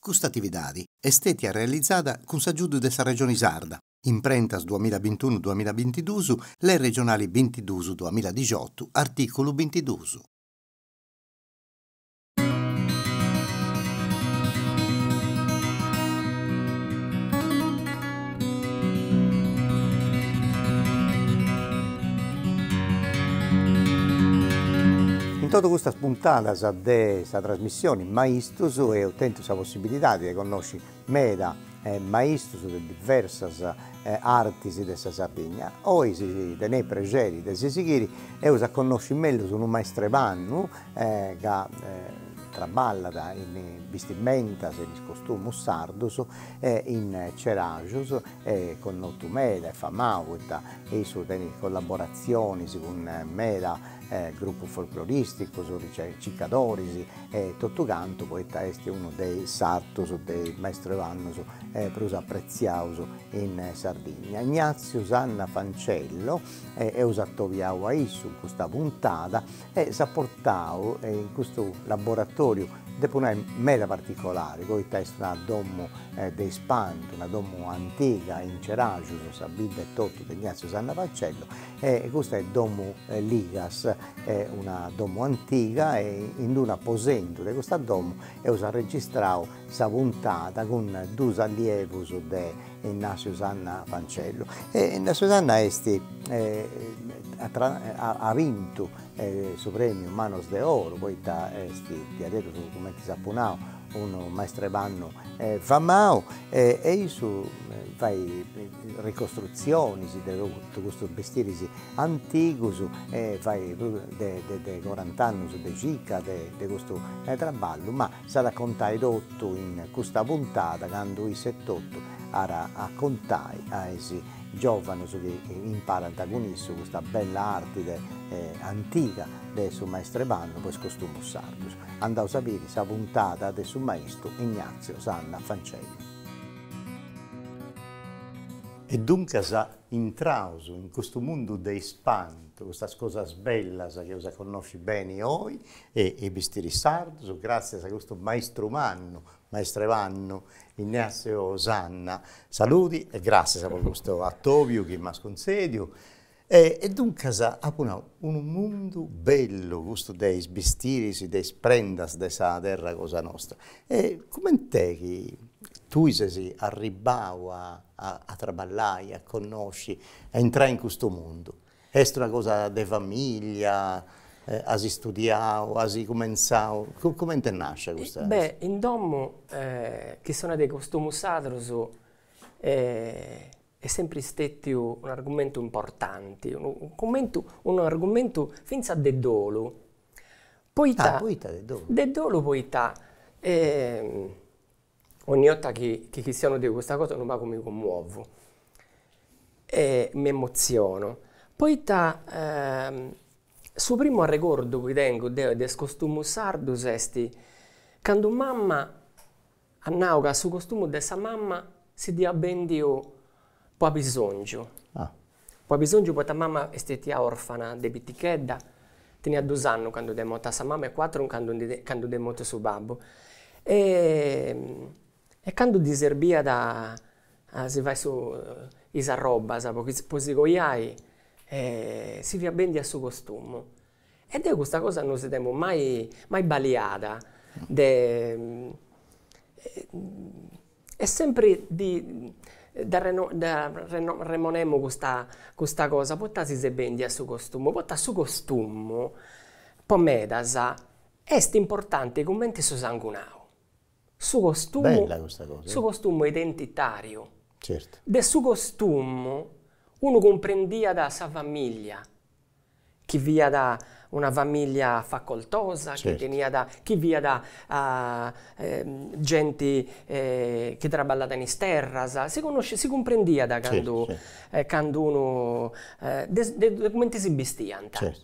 Custa atividadi est stètia realizada cun s'agiudu de sa Regioni Sarda, Imprentas duamilla bintunu duamilla bintiduus, Lei regionali bintiduus duamilla dixiotu, artìculu bintiduus. In totu custas puntadas de sa trasmissioni Maistus eus tentu sa possibilidadi de connosci meda maistus de diversas artis de sa Sardigna. Oi, si teneis prexeri de si sighiri, eus a connosci mellus unu maistru 'e pannu ca traballat in bistimentas, in is costumus sardus e in Ceraxus, est connotu meda, est famau poita issu tenit collaboratzionis cun meda grupus folcloristicus, circadoris e totu cantu poita est unu de is sartus, de is maistru 'e pannus prus apretziaus in Sardigna. Ignazio Sanna Fancello, eus atobiau a issu in custa puntada e s'at portau in custu laboratoriu, depu nai meda particolari, poita est una domu de ispantu, una domu antiga in Ceraxus, sa bidda etotu de Ignazio Sanna Fancello, e custa est domu Ligas, una domu antiga e in d'unu aposentu de custa domu eus arregistrau sa puntada cun dus allievus de Ignazio Sanna Fancello. E Ignazio Sanna est at bintu su premiu Manos de Oro poita est diaderus cumenti s'apu nau unu maistru 'e pannu famau e issu fait ricostrutzionis de totu custus bistiris antigus e fait prus de corant'annus de circa de custu traballu ma S'at a contai totu in custa puntada candu issu etotu at a contai a is giòvanus chi imparant cun issu custa bella arti de antiga de su maistru 'e pannu po is costumus sardus. Andaus a biri sa puntada de su maistu Ignazio Sanna Fancello. E duncas intraus in custu mundu de ispantu, custas cosas bellas chi eus a connosci beni oi, e is bistiris sardus, gràtzias a custu maistru mannu, maistru 'e pannu, Ignazio Sanna. Saludi e gràtzias po custu atobiu chi m'as cuntzediu. E duncas apu nau, unu mundu bellu custu de is bistiris, de is prendas de sa terra cosa nostra. E coment'est chi tui ses arribbau a a traballai, a connosci, a intrai in custu mundu? Est una cosa de familia, as istudiau, as cumentzau, comente est nascia custa? Beh, in domu chistioni de costumus sadrus est sempri stetiu un'argumentu importanti, unu cummentu unu argumentu finzas de dolu, poita Ah, poita de dolu? De dolu poita 'Ogni 'orta chi chi chistionu de custa cosa unu pagu mi cummovu e mi emotziono, poita su primu arregordu chi tengu deu de is costumus sardus est candu mama at nau ca su costumu de sa mama si dd'iat bendiu po abisongiu, po abisongiu poita mama est stetia orfana de pitichedda, teniat dus annus candu dd'est morta sa mama e cuatru candu ndi candu dd'est mortu su babbu e e candu ddi serbiat a si fai su is arrobas po po si coiai si fiat bendia su costumu e deu custa cosa non si dd'emu mai mai baliada de E sempri ddi dda remonemu custa custa cosa, poita si s'est bendia su costumu, poita su costumu po medas est importanti cumenti su sangunau. Su costumu Bella custa cosa. Su costumu identitariu. Certu. De su costumu unu cumprendiat sa familia chi fiat una familia facoltosa, chi teniat, chi fiat genti chi traballat in is terras, si connosciat, si cumprendiat candu candu unu de de cumenti si bistiant.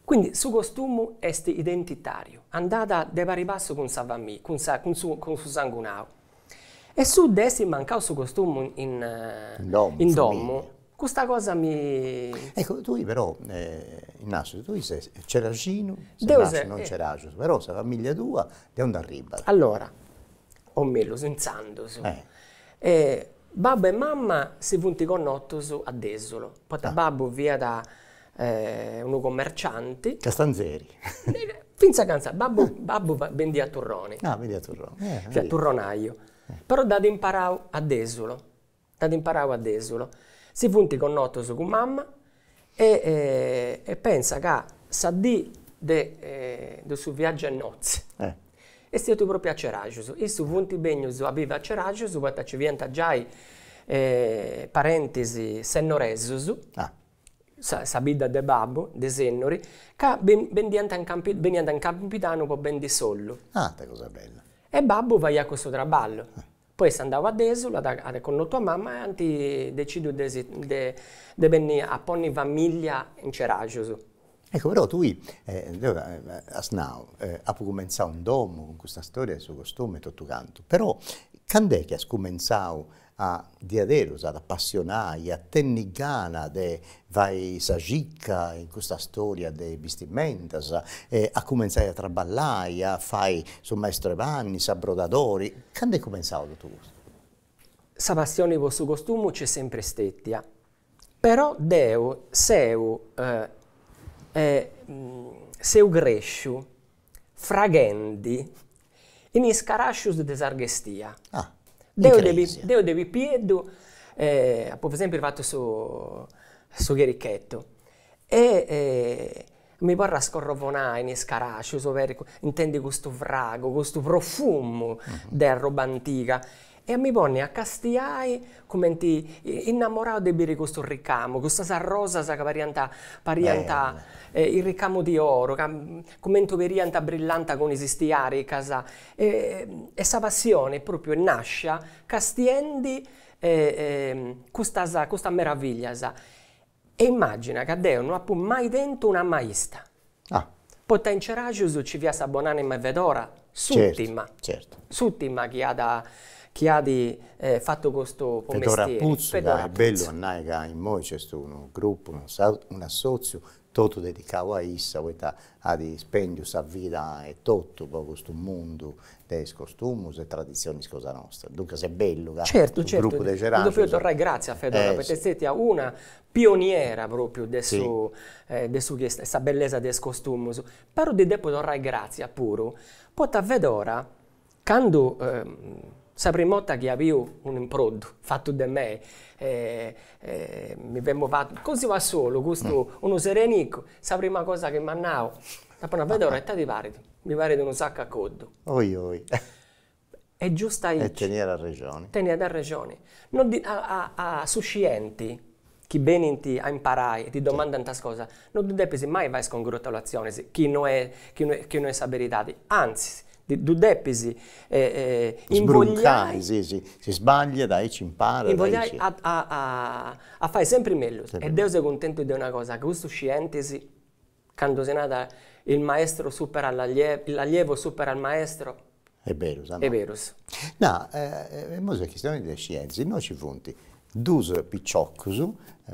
Quindi su costumu est identitariu, andat de pari passu cun sa familia, cun sa cun su cun su sangunau. E su de essi mancau su costumu in in domu Custa cosa mi. Ecco, tui però, Ignazio, tui ses ceraxinu, ses nasciu non in Ceraxus, però sa familia tua de undi arribat? Allora, O mellus, intzandus. E babbu e mamma si funt connotus a Desulo, poita babbu fiat unu commercianti. Castanzeri. Fintzas ca babbu babbu bendiat turroni. Ah, bendiat turroni. Fiat turronaiu. Però dd'at imparau a Desulo, dd'at imparau a Desulo. Si funt connotus cun mamma e e pensa ca sa dì de de su viaggiu 'e nozze est stetiu propriu a Ceraxius, issus funt bennius a bivi a Ceraxius poita nci fiant giai parentis sennoresus, sa sa bidda de babbu, de Sennori, ca bendiant in beniant in Campidanu po bendi s'ollu. Ah, ita cosa bella. E babbu faiat cussu traballu Poi est andau a Desulu, at at connotu a mama e ant decidiu de si de de benni a ponni familia in Ceraxius. Ecco, però tui, deu as nau, apu cumentzau in domu cun custa storia de su costumu e totu cantu, però cand'est chi as cumentzau a diaderus a t'apassionai, a tenni gana de fai sa circa in custa storia de is bistimentas e a cumentzai a traballai, a fai su maestru 'e panni, s'abrodadori, candu est cumentzau totu custu? Sa passioni po su costumu nc'est sempri stetia, però deu seu seu cresciu fraghendi in is carascius de s'Arghestia. Ah, in cresia. Deu de pipieddu apu sempri fatu su su cherichettu e mi porru a scorrovonai in is carascius, intendi custu fragu, custu profumu de arroba antiga E a mi ponni a castiai cumenti innamorau de biri custu ricamu, custas arrosas ca pariant pariant i ricamu di oro, ca cumenti oberiant brillanta cun is stiaricas e sa passioni propriu est nascia castiendi custas custas meraviglias. E immagina ca deu no apu mai tentu una maista. Ah. Poita in Ceraxius ci fiat sa bonanima 'e Fedora, s'ùrtima, certo. s'ùrtima chi at chi at fatu custu po Fedora mestieri. Putzu, ca Fedora est bellu Putzu. a nai ca immoi nc'est unu gruppu, un'assotziu totu dedicau a issa, poita at spendiu sa vida e totu po custu mundu de is costumus e traditzionis cosa nostra. Duncas est bellu ca Certu, su certu, gruppu de ddu Ceraxius depeus torrai gratzias a Fedora, poita est stetia una pioniera propriu de su de su chi est sa bellesa de is costumus, però ddi depu torrai gratzias puru, poita Fedora candu sa prima 'orta chi at biu un'improddu fatu de mei, mi femu fatu cosiu a solu custu unu serenicu, sa prima cosa chi m'at nau, dd'apu nau, Fedora ita ti parit? Mi parit unu saccu a coddu. Oi oi. Est giustu aici. E teniat arrexoni. Teniat arrexoni. No ddi a a su scienti chi benint a imparai e ti domandant is cosas, no ddu depis mai fai is congratulatzionis chi no est chi no est sa beridadi, antzis, ddu depis invogliai. Si si si sbagliat aici imparat. Invogliai a a a fai sempri mellus. E deu seu cuntentu de una cosa, ca custus scientis Candu si narat il maestro supera l'allievo supera il maestro. Est berus, a no? Est berus. No, imoi seus chistionendi de scientis, innoi ci funt dus piciocus,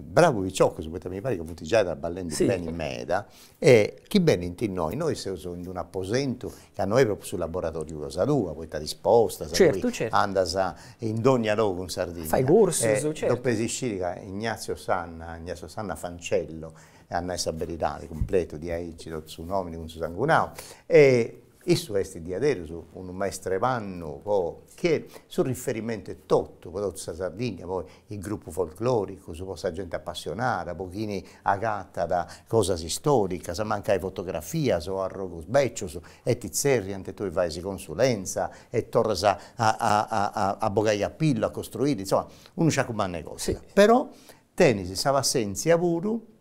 bravus piciocus, poita mi parit ca funt giai traballendi beni meda, e chi benint innoi, innoi seus in d'unu aposentu ca no est propriu su laboratoriu cosa tua, poita ti spostas, tui andas in dogna logu in Sardigna. Fai cursus, certu. Depeis sciri ca Ignazio Sanna, Ignazio Sanna Fancello, a nai sa beridadi, cumpletu diaici totu su nomini cun su sangunau, e issu est diaderus unu maestr'e pannu po chi est su riferimentu e totu po totu sa Sardigna, po is grupus folcloricus, po sa genti apassionada, po chini agatat cosas istoricas, mancai fotografias o arrogus becius e ti tzerriant e tui fais consulenza e torras a a a bogai a pillu, a costruiri, insoma unu sciacu mannu 'e cosas, però Tenis sa passentzia puru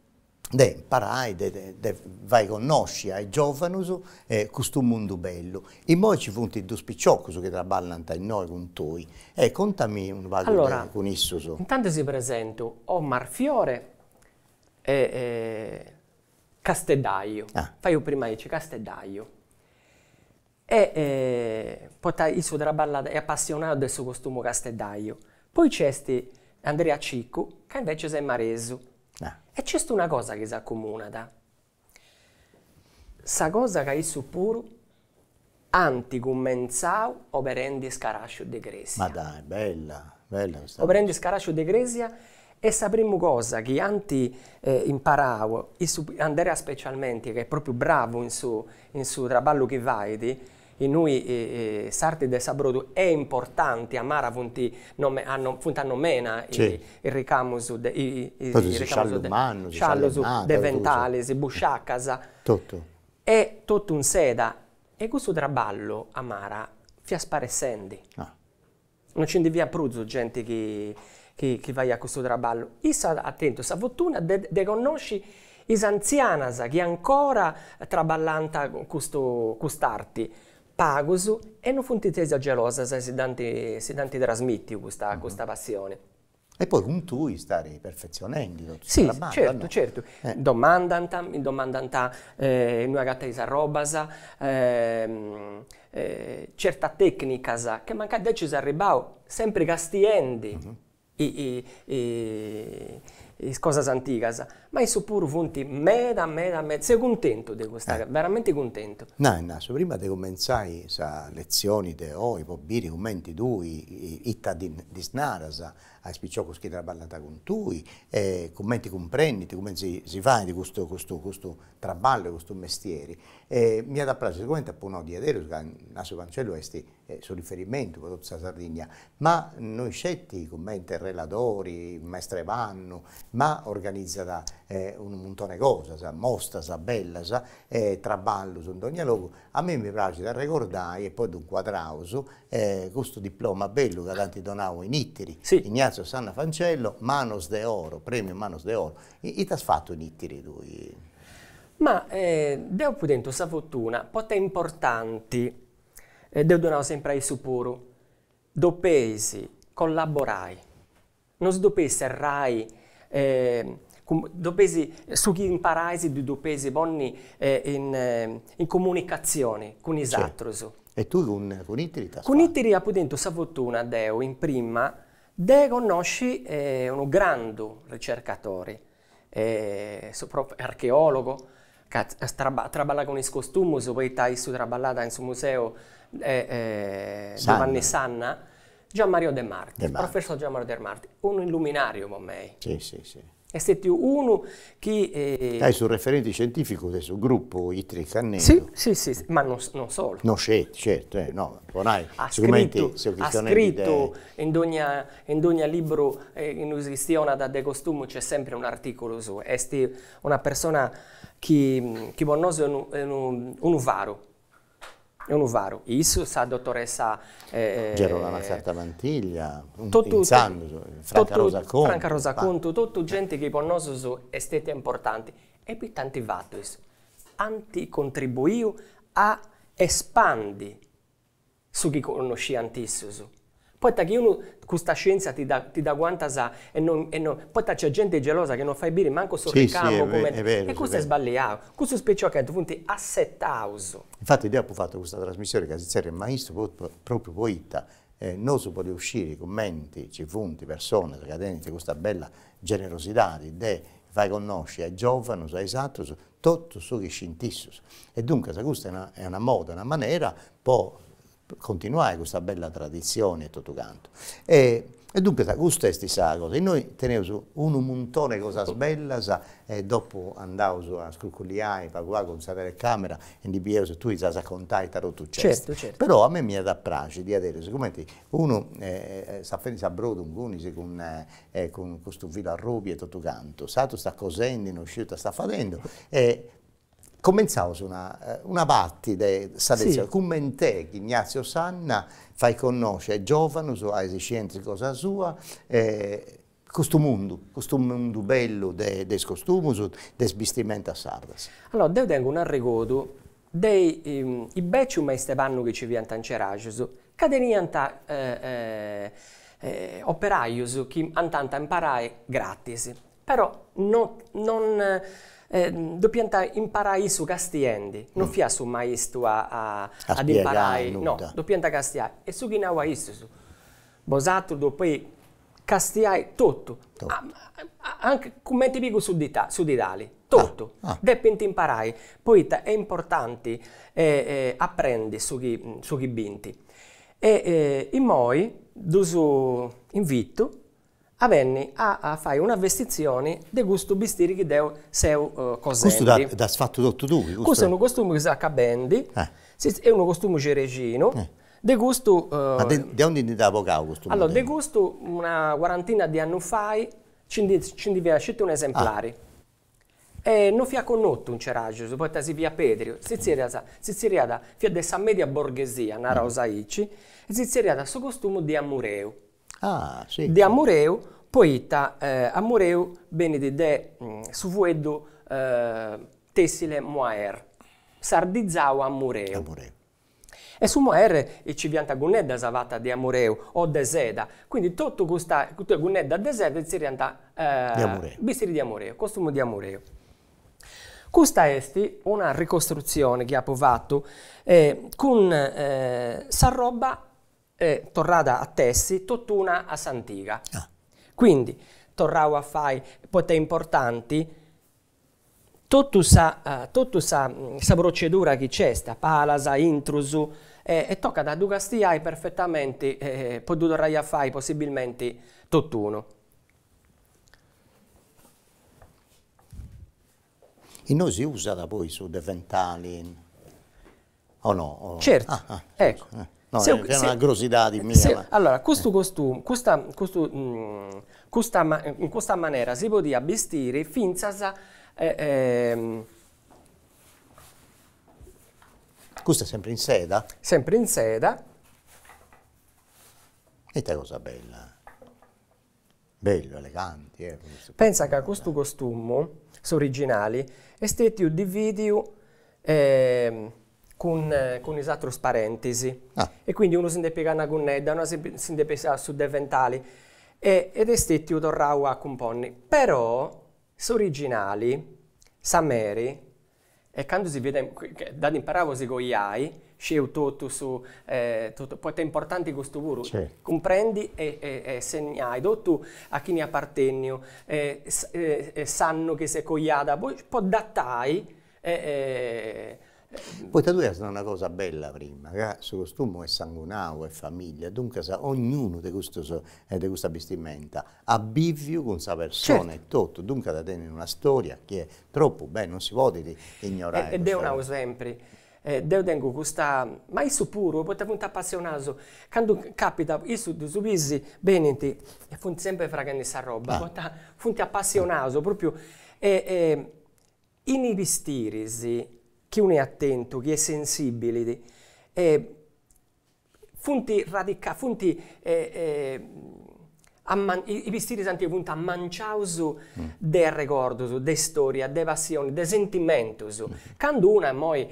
de imparai, de de fai connosci a is giovanus custu mundu bellu. Immoi ci funt dus piciocus chi traballant innoi cun tui e contami unu pagu Allora, cun issus. intantu si presentu Omar Fiore e casteddaiu, faiu prima aici, casteddaiu. E poita issu traballat, est apassionau de su costumu casteddaiu. Poi nc'est Andrea Cicu ca invecias est maresu. E nc'est una cosa chi s'acomunat, sa cosa ca issu puru Ant cumentzau oberendi is carascius de cresia. Ma dai, bella, bella custa cosa. Oberendi is carascius de cresia e sa primu cosa chi ant imparau, issu, Andrea specialmenti, ca est propriu bravu in su in su traballu chi fait, innui s'arti de s'abrodu est importanti, a Mara funt funt a nomena is ricamus de is ricamus de sciallus, deventalis, busciacas. Totu. E totu in seda E cussu traballu a Mara fiat sparessendi. Non nci ndi fiat prus genti chi chi faiat custu traballu. Issa at tentu sa fortuna de de connosci is antzianas chi ancora traballànt custu cust'arti, pagus, e non funt stetias gelosas e si dd'ant si dd'ant trasmìtiu custa custa passioni. E poi cun tui istari perfetzionendi totu su traballu, Sì, certu, certu. Domandant, mi domandant innui agatai is arrobas, certas tecnicas, che mancai deu nci seu arribau sempri castiendi is cosas antigas, ma issus puru funt meda meda meda, seu cuntentu de custa, veramenti cuntentu. Nai, Innàssiu, prima de cumentzai sa letzioni de oi po biri cumenti tui ita ddis naras a is piciocus chi traballant cun tui e cumenti cumprendint, cumenti si fait custu custu custu traballu, custu mestieri, m'iat a praxi, sigumenti apu nau diaderus ca Innàssiu Fancellu est su riferimentu po totu sa Sardigna, ma no isceti cumenti reladori, maistru 'e pannu, ma organizat unu muntoni 'e cosas, mostras bellas e traballus in dogna logu, a mei mi praxit arregordai, e poi ddu incuadraus, custu diploma bellu ca t'ant donau in Ittiri, Ignazio Sanna Fancello, Manos de Oro, premiu Manos de Oro, ita as fatu in Ittiri tui? Ma deu apu tentu sa fortuna, poita est importanti E deu ddu nau sempri a issus puru, dopeis collaborai, non si dopeis serrai, dopeis, su chi imparais ddu dopeis ponni in comunicatzioni cun is atrus. E tui cun Ittiri ita as fatu? Cun Ittiri apu tentu sa fortuna deu in prima de connosci unu grandu ricercatori, su archeologo, ca traballat cun is costumus, poita issu traballat in su museu Giovanni Sanna, Gian Mario Demartis, professor Gian Mario Demartis, unu illuminariu po mei. Si si si. Est stetiu unu chi. Ca est su referenti scientificu de su gruppu Ittiri Cannedu. Si si si, ma non solu. No sceti, certu, no, po nai, sigumenti seus chistionendi de. Ha scritu in dogna In dogna libru innui si chistionat de costumu nc'est sempri un'articulu suu, est una persona chi chi po nosu est unu unu faru, est unu faru, issu, sa dottoressa Gerolama Carta Mantiglia, intzandus, Franca Rosa Contu. Franca Rosa Contu, totu genti chi po nosu est stetia importanti. E poita ant fatu issus? Ant contribuiu a espandi su chi connosciant issus. Poita chi unu custa scientzia ti dda ti dd'aguantas e non e non poita nc'est genti gelosa chi non fait biri mancu su ricamu cumenti e custu est sballiau. Custus piciocheddus funt assetaus. Infati deu apu fatu custa trasmissioni ca si zerriat Maistu propriu poita nosu podeus sciri cumenti nci funt personas ca tenint custa bella generosidadi de fai connosci a is giovanus, a is atrus, totu su chi scint issus. E duncas custa est una moda, una manera po continuai custa bella traditzioni e totu cantu. E e duncas custa est sa cosa, innoi teneus unu muntoni 'e cosas bellas e dopu andaus a scruculliai pagu pagu cun sa telecamera e ndi bieus, tui s'as a contai ita totu nc'est. Però a mei m'iat a praxi diaderus, cumenti unu s'at fendi s'abrodu ingunis cun e cun custu filu arrubiu e totu cantu, s'atru sta cosendi, no sciu ita sta fadendu e cumentzaus una una parti de sa letzioni, cument'est chi Ignazio Sanna fait connosci a is giovanus, a is scientis cosa sua custu mundu, custu mundu bellu de de is costumus, de is bistimentas sardas. Allora, deu tengu un'arregodu de is becius maistus 'e pannu chi nci fiant in Ceraxius, ca teniant operaius chi andant a imparai gratis, però no non depiant imparai issu castiendi, non fiat su maistu a a dd'imparai, no, depiant castiai, e su chi nau a issus, bosatrus depeis. Castiai totu, anche cumenti pigu su su didali, totu, depint imparai, poita est importanti aprendi su chi su chi bint. E immoi ddus invitu a benni a fai una vestitzioni de custu bistiri chi deu seu cosendi. Custu dd'as fatu totu tui? Custu est unu costumu chi seu acabendi, est unu costumu cerexinu De custu. Ma de aundi ndi dd'as bogau custu modellu? Allora, de custu una quarantina di annus fai nci ndi nci ndi fiat sceti un'esemplari e non fiat connotu in Ceraxius poita si fiat pèdiu, si zerriat si zerriat, fiat de sa media borghesia, naraus aici, e si zerriat su costumu di Amureu. Ah, si. Di Amureu poita Amureu benit de su fueddu tessile mohair, sardizau Amureu. Amureu. E su mohair ci fiant gunneddas fatas de amureu o de seda, quindi totu custa gunneddas de seda si zerriant bistiri di amureu, costumu di amureu. Custa est una ricostrutzioni chi apu fatu cun sa roba torrada a tessi totuna a s'antiga. Quindi torrau a fai, poita est importanti Totu sa totu sa sa procedura chi nc'est a palas, a intrus, e tocat a ddu castiai perfetamenti po ddu torrai a fai possibilmenti tot'unu. Innoi si usat poi su deventali O no? Certu, ecco. No, est una crosidadi mia ma. Allora, custu costumu, custa custu custa in custa manera si podiat bistiri finzas Custa est sempri in seda? Sempri in seda. Ita cosa bella. Bellu, eleganti eh. Pensa ca custu costumu, s'originali, est stetiu dividiu cun cun is atrus parentis e quindi unu si nd'est pigau una gunnedda, unu si nd'est pigau su deventali e ed est stetiu torrau a cumponni. Però s'originali, sa meri, E candu si fiat, dd'at imparau po si coiai, sciu totu su, totu, poita est importanti custu puru, cumprendi e e segnai totu a chini apartenniu, s'annu chi s'est coiada, po datai e Poita tui as nau una cosa bella prima, ca su costumu est sangunau, est familia, duncas ognunu de custus de custa bistimenta at biviu cun sa persona etotu, duncas tenit una storia chi est tropu bella, non si podit ignorai. E deu nau sempri, deu tengu custa, ma issu puru, poita funt apassionaus, candu capitat, issu ddus bisi, benint e funt sempri fraghendi sa roba, poita funt apassionaus propriu e in is bistiris, chi unu est atentu, chi est sensibili, Funt radica funt i bistiris antigus funt ammanciaus de arregordus, de storia, de passioni, de sentimentus. Candu una immoi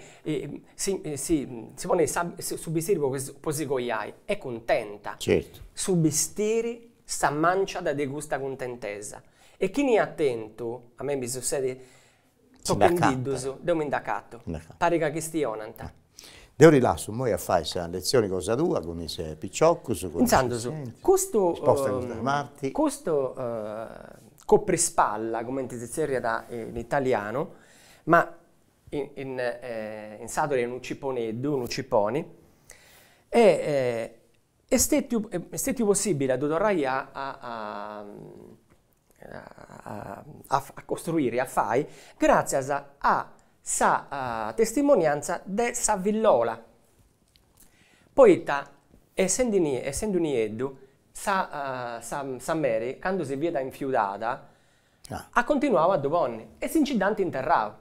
si si ponit su bistiri po si coiai est cuntenta. Certu. Su bistiri s'ammanciat de custa cuntentesa. E chini est atentu, a mei mi sussedit Tochendiddus, deu mi nd'acatu. Parit ca chistionant. Deu ti lassu immoi a fai sa letzioni cosa tua cun is piciocus, cun is Intzandus, custu custu coprispalla, cumenti si tzerriat in italianu, ma in in sardu est unu ciponeddu, unu ciponi, e est stetiu est stetiu possibili a ddu torrai a a a costruiri, a fai, gràtzias a sa testimoniantza de sa fillola, poita essendi essendu nieddu, sa sa meri candu si fiat infiudada at continuau a ddu ponni e si nci dd'ant interrau.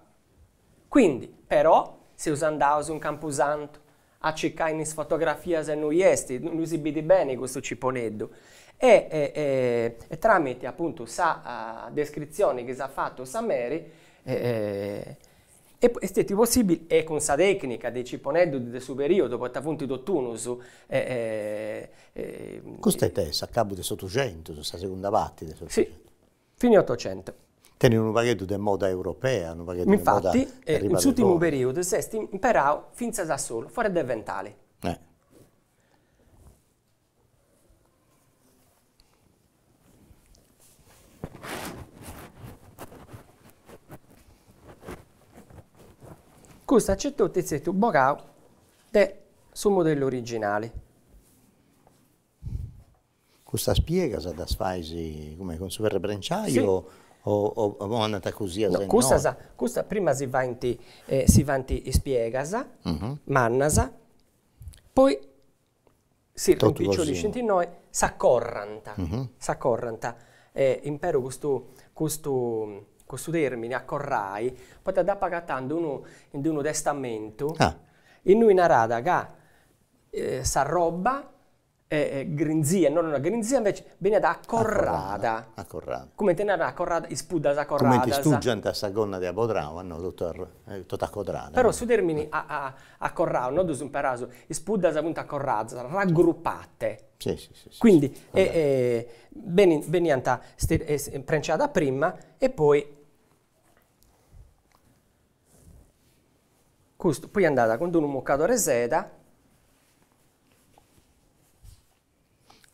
Quindi, però, seus andaus in Campusantu a circai in is fotografias innui est, innui si bidi beni custu ciponeddu e e tramite apuntu sa descritzioni chi s'at fatu sa meri est stetiu possibili e cun sa tecnica de ciponeddu de su periodu poita funt totunus Custa est s'acabu de s'otuxentus, sa segunda parti de s'otuxentus. Si, fini otocento. Tenit unu pagheddu de moda europea, unu pagheddu de moda Infati, in s'ùrtimu perìodu s'est imperau fintzas a solu, fora deventali. Custu aici etotu est stetiu bogau de su modellu originali. Custas piegas ddas fais cumenti cun su ferru 'e prenciai o o andant cosias innoi? No, custas custas prima si faint si faint is piegas mannas, poi si rimpicciolint innoi, s'acorrant, s'acorrant, imperu custu custu custu termini acorrai, poita dd'apu agatau in d'unu in d'unu testamentu innui narat ca sa roba E grinzia, no no grinzia invece beniat acorrada. Acorrada. Cumenti narant acorrada, is puddas acorradas. Cumenti stùgiant sa gonna de abodrau, no, totu totu acodrada. Però su termini acorrau no ddus imperaus, is puddas funt acorradas, raggruppate. Si si si. Quindi benint beniant prenciadas prima e poi custu poi andat cun d'unu mucadore 'e seda.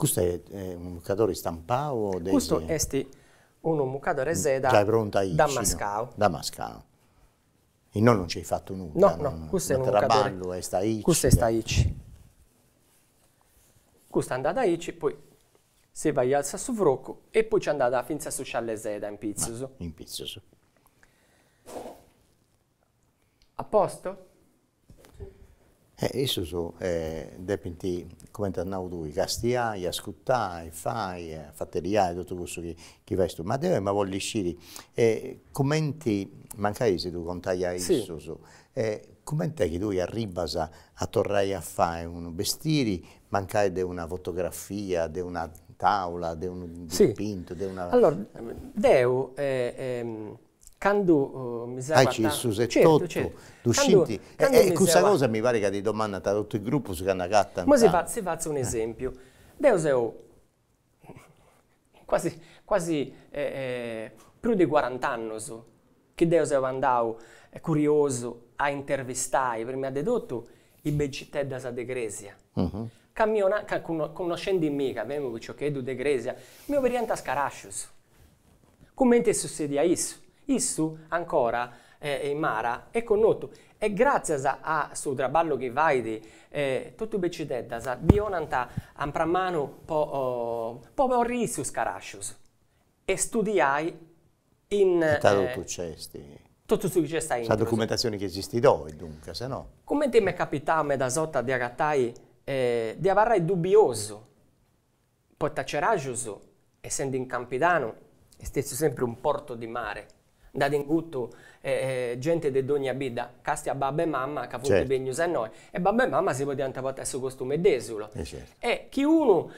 Custu est unu mucadori stampau o de. Custu est unu mucadore 'e seda Giai prontu aici. Damascau. Damascau. Innoi non nc'eis fatu nudda. No, no, custu est unu mucadore. Traballu est aici. Custu est aici. Custu andat aici, poi si faiat su frocu e poi nci andat fintzas su sciallu 'e seda in pitzus. In pitzus. A posto? E issus depint, cumenti as nau tui, castiai, ascurtai, fai, afateriai totu cussu chi chi fais tui. Ma deu emu a bolli sciri cumenti, mancai si ddu contai a issus, cumenti est chi tui arribas a torrai a fai unu bestiri mancai de una fotografia, de una taula, de unu dipintu, de una. Allora, deu Candu mi seu Aici issus etotu ddu scint e cussa cosa mi parit ca ti domandant totu is grupus candu agatant. Moi si si fatzu un'esempiu, deu seu quasi quasi prus de cuarant'annus chi deu seu andau curiosu a intervistai prima de totu is beciteddas de cresia, ca mi ca connoscendimì ca femu piciocheddu de cresia, mi oberiant is carascius Cumenti est sussediu a issu. Issu ancora in Mara est connotu e gràtzias a su traballu chi fait totu is beciteddas ddi 'onant ampramanu po po porri issu is carascius e studiai in. Ita totu nc'est. Totu su chi nc'est aintru. Sa documentatzioni chi esistit oi duncas, no? Cumenti m'est capitau medas 'ortas de agatai de abarrai dubbiosu Poita Ceraxius, essendi in Campidanu, est stetiu sempri un porto di mare, nd'at ingutu genti de dogna bidda, castia babbu e mamma ca funt bennius a innoi, e babbu e mamma si podiant portai su costume de Desulo. E chi unu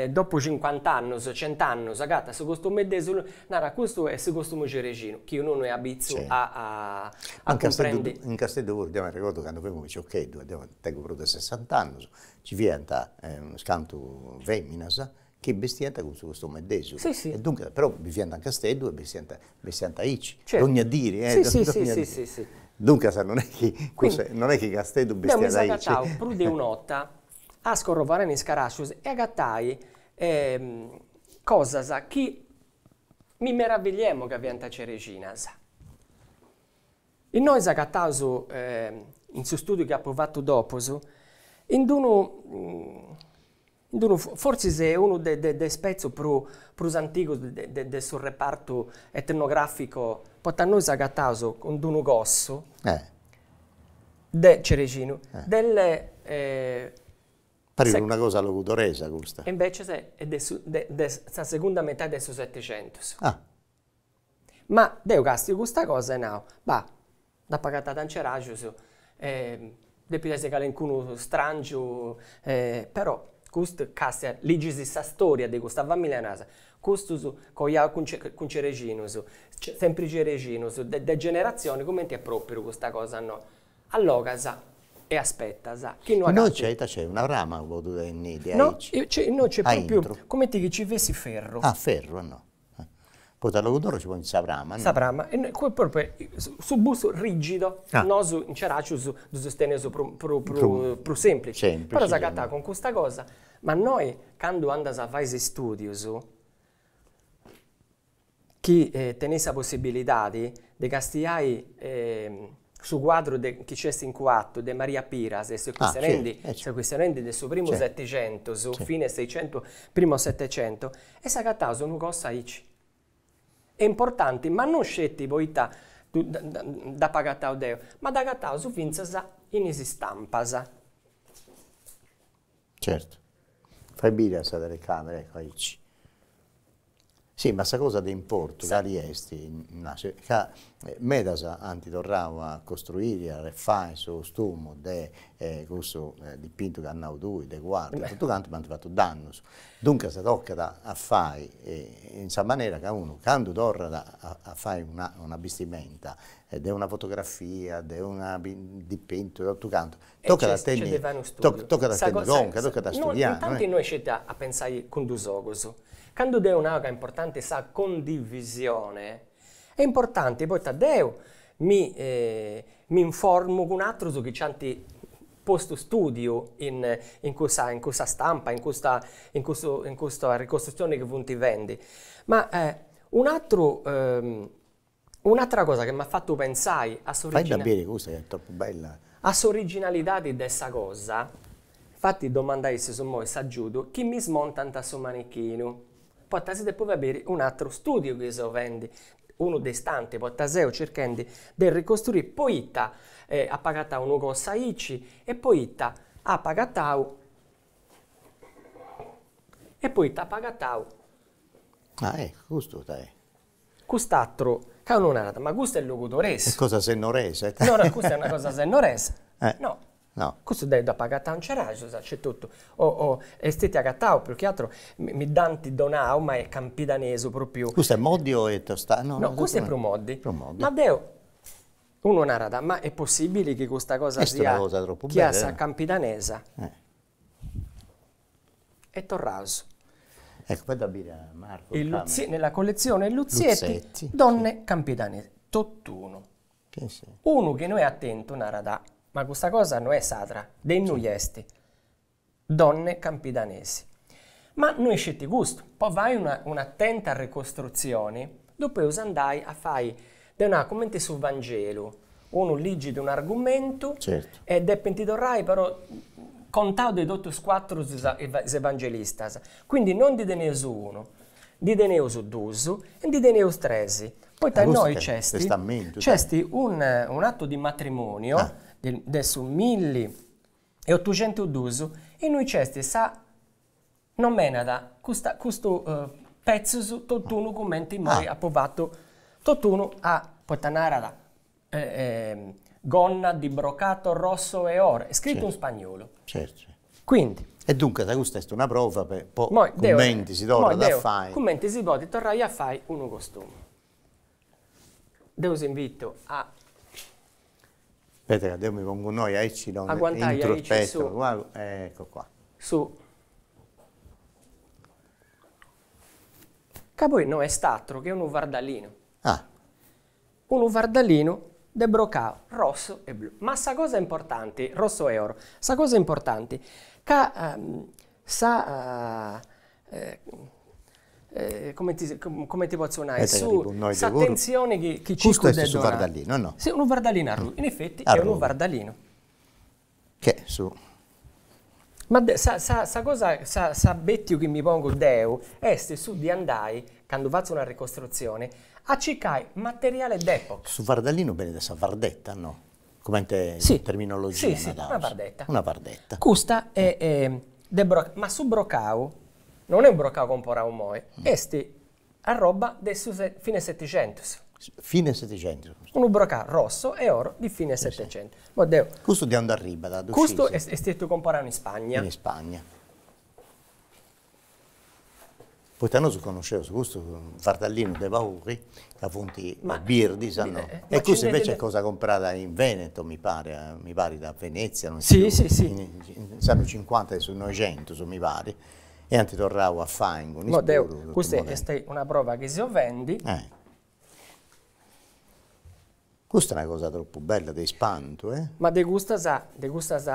dopu cincuant'annus, cent'annus, agatat su costume de Desulo, narat custu est su costume cerexinu, chi unu no est abitzu a cumprendi. In Casteddu puru, deu m'arregordu candu femu piciocheddu, e deu tengu prus de sessant'annus, Nci fiant unus cantu feminas chi bestiant cun su costume de Desulo. Si si. E duncas, però biviant in Casteddu e bestiant bestiant aici, dogna diri eh. Si si si si si si. Duncas non est chi non est chi Casteddu bestiat aici. Deu mi seu agatau prus de un'orta a scorrovonai in is carascius e agatai cosas chi mi meravigliemu ca fiant cerexinas. Innoi s'agataus in su studiu chi apu fatu dopus, in d'unu in d'unu fortzis est unu de de is petzus prus prus antigus de de su repartu etnografico, poita innoi s'agataus cun d'unu cossu de cerexinu del Parit una cosa logudoresa custa. E invecias est de su de de sa segunda metadi de su Setixentus. Ma deu càstiu custa cosa e nau, bah, dd'apu agatada in Ceraxius, depit essi calincunu stràngiu, però custu, càstia, ligis sa storia de custa familia e naras, custus coiaus cun cun cerexinus, sempri cerexinus, de generatzioni, cumenti est propriu custa cosa, no? Allogas e aspetas chi no agatis. Innoi ita c'est una prama po ddu tenni diaici? No, innoi c'est propriu cumenti chi ci fessit ferru. Ah ferru, no. Poita in Logudoro ci ponint sa prama, no? Sa prama, e propriu su bustu rigido, nosu in Ceraxius ddu susteneus prus semplici, però s'agatat cun custa cosa, ma innoi candu andas a fai is istudius, chi teneis sa possibilidadi de castiai. Su cuadru de chi c'est in Cuartu de Maria Piras e seus chistionendi seus chistionendi de su primu Setixentus, fine Seixentu, primu Setexentu, e s'agataus unu cosa aici. Est importanti, ma non sceti poita dd'apu agatau deu, ma dd'agataus fintzas in is stampas. Certu. Fai biri a sa telecamera, ecco aici. Si, ma sa cosa de importu cali est, Ignazio, ca medas ant torrau a costruiri, a refai su costumu de cussu dipintu chi as nau tui, de Cuartu e totu cantu, ma ant fatu dannus. Duncas tocat a fai in sa manera ca unu candu torrat a fai una una bistimenta de una fotografia, de una dipintu, totu cantu, Tocat a tenni, tocat a tenni conca, tocat a studiai. Intanti no est sceti a pensai cun dus ogus. Candu deu nau ca est importanti sa condivisione, est importanti poita deu mi mi informu cun atrus chi nci ant postu studiu in in cussa in cussa stampa, in custa in custu in custa ricostruzioni chi funt fendi. Ma un'atru Un'atra cosa chi m'at fatu pentzai a Fai dda biri custa ca est tropu bella. A s'originalidadi de sa cosa, infati domandu a issus immoi s'agiudu chi mi smontant su manichinu, poita si depu fai biri un'atru studiu chi seu fendi, unu de is tanti, poita seu circhendi de ricostruiri poita apu agatau unu cosa aici e poita apu agatau e poita apu agatau. Ah eccu, custu dai. Cust'atru, ca unu narat, ma custu est logudoresu. Est cosa sennoresa. No, no, custa est una cosa sennoresa. No. No. Custu deu dd'apu agatau in Ceraxus, aici etotu. O o est stetiu agatau, prus chi atru, mi dd'ant donau, ma est campidanesu propriu. Custu est moddi o est tostau? No, no, custu est prus moddi. Prus moddi. Ma deu, unu narat, ma est possibili chi custa cosa siat. Est una cosa tropu bella. Chi a sa campidanesa. E torraus. Ecco, fai dda biri a Marco. Il Luzzi, nella collezione Luzietti, Luzzetti, donne campidanesi, tot'unu. Sì, sì. Unu chi no est atentu narat, ma custa cosa no est sadra, de innui est? Donne campidanesi. Ma no est sceti custu, po fai una un'atenta ricostrutzioni depeus andai a fai, deu nau, cumenti su Vangelu, Unu ligit un'argumentu e depint torrai però contau de totus cuatru is evangelistas. Quindi non ndi teneus unu, ndi teneus dus e ndi teneus tres. Poita innoi nc'est nc'est un'attu di matrimonio de su milli e otuxentus innui nc'est sa Nomenat custa custu petzus tot'unu cumenti immoi apu fatu tot'unu a poita narat gonna di brocato rosso e oro est scritu in spagnolu. Certu. Quindi. E duncas custa est una prova po cumenti si torrat a fai. Cumenti si podit torrai a fai unu costumu. Deu s'invitu a. Aspetta ca deu mi pongu innoi aici non Aguantai intru aici su. Ecco qua. Su. Ca poi no est atru che unu fardalinu. Ah. Unu fardalinu de brocau rosso e blu. Ma sa cosa importanti, rosso e oro, sa cosa importanti ca sa Cumenti cumenti potzu nai, su s'atentzioni chi chi circu de donai. Custu est su fardalinu, o no? Si, unu fardalinu arrubiu, in effetti est unu fardalinu. Che su. Ma de sa sa sa cosa sa s'abettiu chi mi pongu deu est su di andai, candu fatzu una ricostrutzioni, a circai materiale d'epoca. Su fardalinu benit de sa fardetta, no? Comente terminologia naraus. Si, si, una fardetta. Una fardetta. Custa est de brocau, ma su brocau non est unu brocau comporau immoi, est arroba de su fine Setixentus. Fine Setixentus custu. Unu brocau rosso e oro di fine Settecento. Moi deu. Custu de aundi arribat? Ddu sciis? Custu est stetiu comporau in Spagna. In Spagna. Poita nosu connosceus custu fardallinu de Pauli, ca funt birdis, a no? E custu invece est cosa comprada in Veneto, mi pare, mi parit a Venezia, non sciu, in s'annu cincuanta de su noixentus, mi parit, e ant torrau a fai ingunis puru. Custa est una prova chi seu fendi. Custa est una cosa tropu bella, de ispantu, eh. Ma de custas, de custas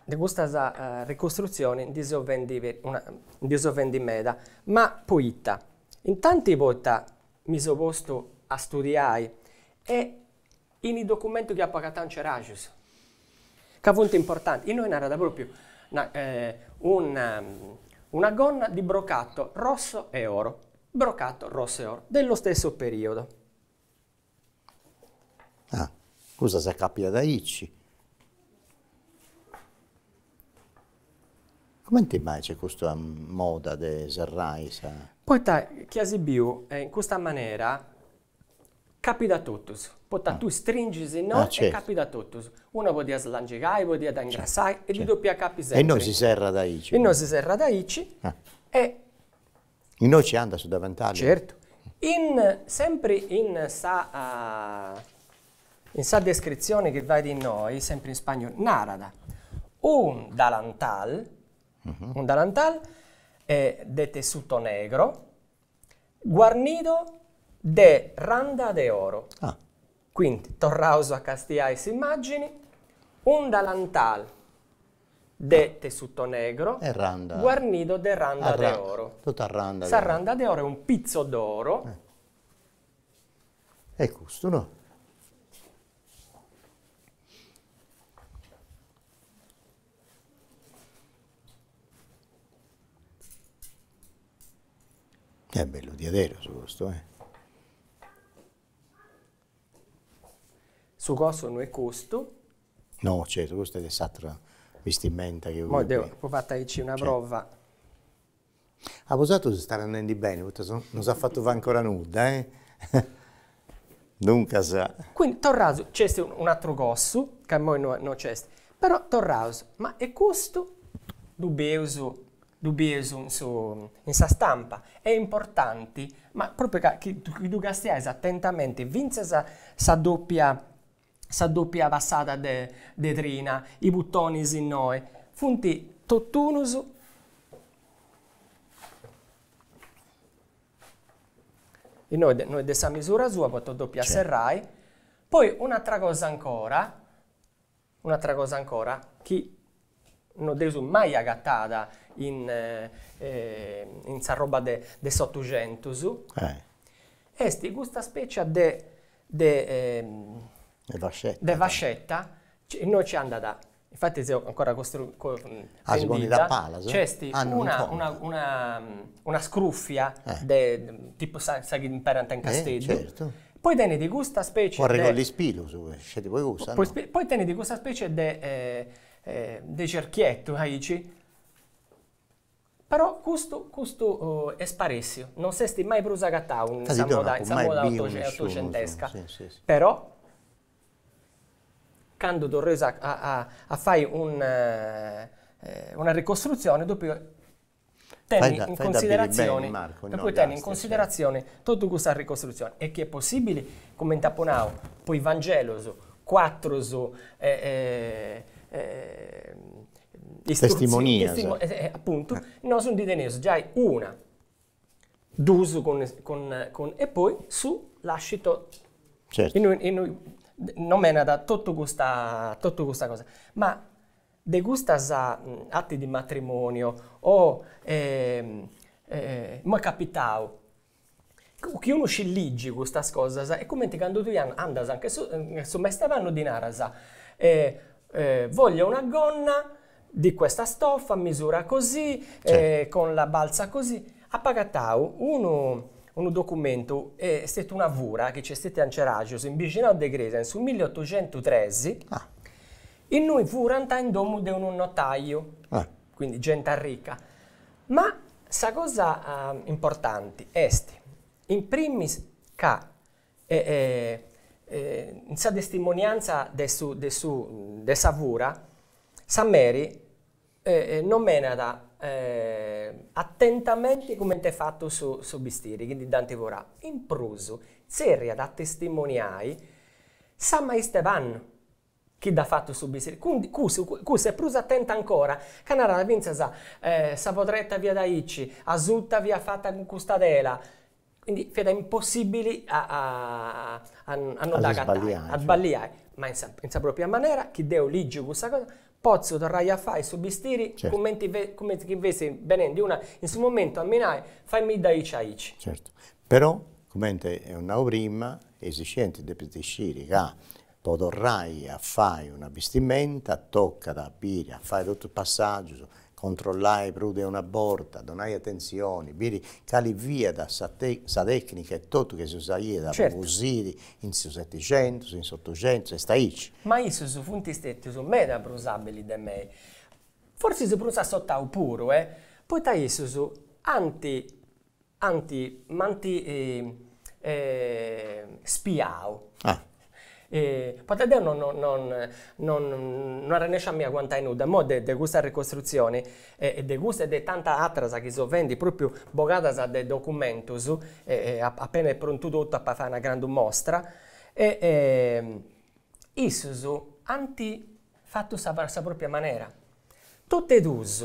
De custas ricostrutzioni ndi seu fendi una ndi seu fendi meda, ma poita? Intanti poita mi seu postu a studiai e in is documentus chi apu agatau in Ceraxius, ca funt importanti, innoi narat propriu una gonna di brocato rosso e oro, brocato rosso e oro, dello stesso periodo. Ah, custa s'acapiat aici. Cumenti mai c'est custa moda de serrai sa. Poita chi as biu in custa manera capit a totus, poita tui stringis innoi e capit a totus. Una podiat slangigai, podiat ingrassai e ddi depiat capi sempri. E innoi si serrat aici. Innoi si serrat aici e. Innoi ci andat su davantalli? Certu. In sempri in sa in sa descritzioni chi fait innoi, sempri in spagnolu, narat un dalantal, un dalantal de tessuto negro guarnido de randa de oro. Quindi, torraus a castiai s'immagini, un dalantal de tessuto negro guarnido de randa de oro. Sa randa de oro est un pizzo d'oro. E custu no. Est bellu diaderus custu eh. Su cossu no est custu. No, certu, custu est de s'atera bistimenta chi. Moi deu apu fatu aici una prova. A bosatrus stat andendi beni, poita non s'at fatu fai ancora nudda, eh? Duncas. Quindi torraus, nc'est un'aturu cossu, ca immoi no nc'est, però torraus, ma e custu ddu bieus ddu bieus in su in sa stampa, est importanti, ma propriu ca chi ddu castiais atentamenti finzas sa doppia sa doppia passada de de trina, i butonis innoi, funt totunus innoi no est de sa misura sua poita depia serrai, poi un'atra cosa ancora, un'atra cosa ancora chi no dd'eus mai agatada in in sa roba de de s'otuxentus, est custa specia de de De fascetta. De fascetta, innoi nci andat, infati seu ancora costru Ah, si ponit a palas? Nc'est una una una una scruffia de tipu sa sa chi imperant in Casteddu. Certu. Poi tenit custa specie de. Po arregolli is pilus, sceti po cussa, no? Poi tenit custa specie de de cerchiettu aici Però custu custu est sparèssiu, non s'est mai prus agatau in sa moda in sa moda otoxentesca. Però candu torreus a a a fai un una ricostrutzione depiu tenni in considerazioni depiu tenni in considerazioni totu custa ricostrutzioni e chi est possibili, cumenti apu nau, po is Vangelus, cuatrus Testimonias. Apuntu, nosu ndi teneus giai una, duus cun cun cun e poi su lascito Certu. Innui innui nomenat totu custa totu custa cosa. Ma de custas atti di matrimonio o m'est capitau chi unu scit ligi custas cosas est cumenti candu tui andas anche su su maistepannu ddi naras voglio una gonna di questa stoffa misura così con la balza così. Apu agatau unu unu documentu est stetiu una fura chi nc'est stetia in Ceraxius in bixinau de cresia in su milliotoxentutres innui furant in domu de unu notaiu, quindi genti arrica Ma sa cosa importanti est, in primis, ca in sa testimoniantza de su de su de sa fura, sa meri nomenat atentamenti cumenti est fatu su su bistiri chi ndi dd'ant furau. In prus, tzerriat a testimoniai sa maista 'e pannu chi dd'at fatu su bistiri, cussu cussa est prus atenta ancora, ca narat fintzas sa podretta fiat aici, asuta fiat fata cun custa tela, quindi fiat impossibili a a no dd'agatai, a sballiai, ma in sa in sa propria manera chi deu ligiu cussa cosa, potzu torrai a fai su bistiri cumenti cumenti chi fessit benendi una in su momentu a mi nai, faimidda aici aici. Certu, però. Cumenti eus nau prima, is scientis depint sciri ca po torrai a fai una bistimenta tocat a biri, a fai totus is passàgius, controllai prus de una borta, donai atentzioni, biri cali fiat sa sa tecnica e totu chi si usaiat po cosiri in su Setixentus, in s'Otuxentus, est aici. Ma issus funt stètius meda prus abilis de mei, fortzis prus assotau puru, eh, poita issus ant ant m'ant spiau. Poita deu non non non non arrennesciu a mi aguantai nudda, imoi de de custa ricostrutzioni e de custa e de tantas ateras chi seu fendi propriu bogadas de documentus e apena est prontu totu ap'a fai una grandu mostra e issus ant fatu sa sa propria manera. Totu e dus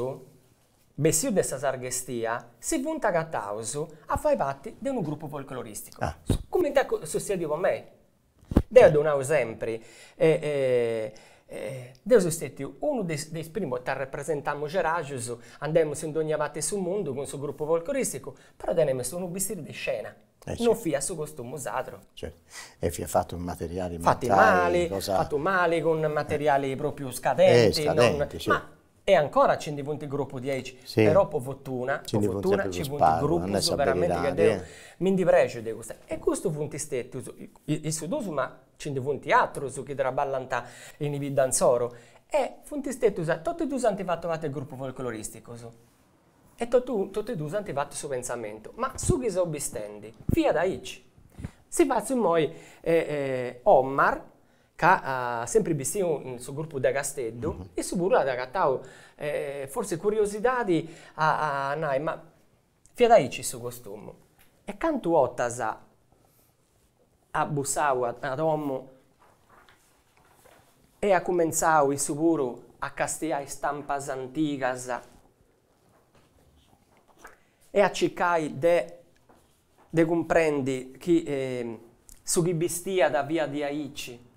Bessius de sa sagrestia, si funt agataus a fai parti de unu grupu folcloristicu, cumenti est sussediu po mei. Deu ddu nau sempri, deu seu stetiu unu de is primus, poita arrepresentamus Ceraxius, andemus in dogna parti 'e su mundu cun su grupu folcloristicu, però tenemus unu bistiri de scena, non fiat su costumu sadru. Certu, e fiat fatu in materiali mancai, fatu mali, fatu mali, cun materiali propriu scadenti, ma E ancora ci ndi funt grupus diaici, però po fortuna, po fortuna ci funt grupus veramenti ca deu mi ndi prexu de custa. E custus funt stetius, issus duus ma ci ndi funt atrus chi traballant in bidda insoru, e funt stetius, totu e dus ant fatu parti de grupus folcloristicus e totu totu e dus ant fatu su pentzamentu, ma su chi seu bistendi fiat aici. Si fatzu immoi Omar ca at sempri bistiu in su grupu de Casteddu, issu puru at agatau fortzis curiosidadi a a nai, ma fiat aici su costumu. E cantu 'ortas at bussau a domu e at cumentzau issu puru a castiai stampas antigas e a circai de de cumprendi chi su chi bistiat fiat diaici,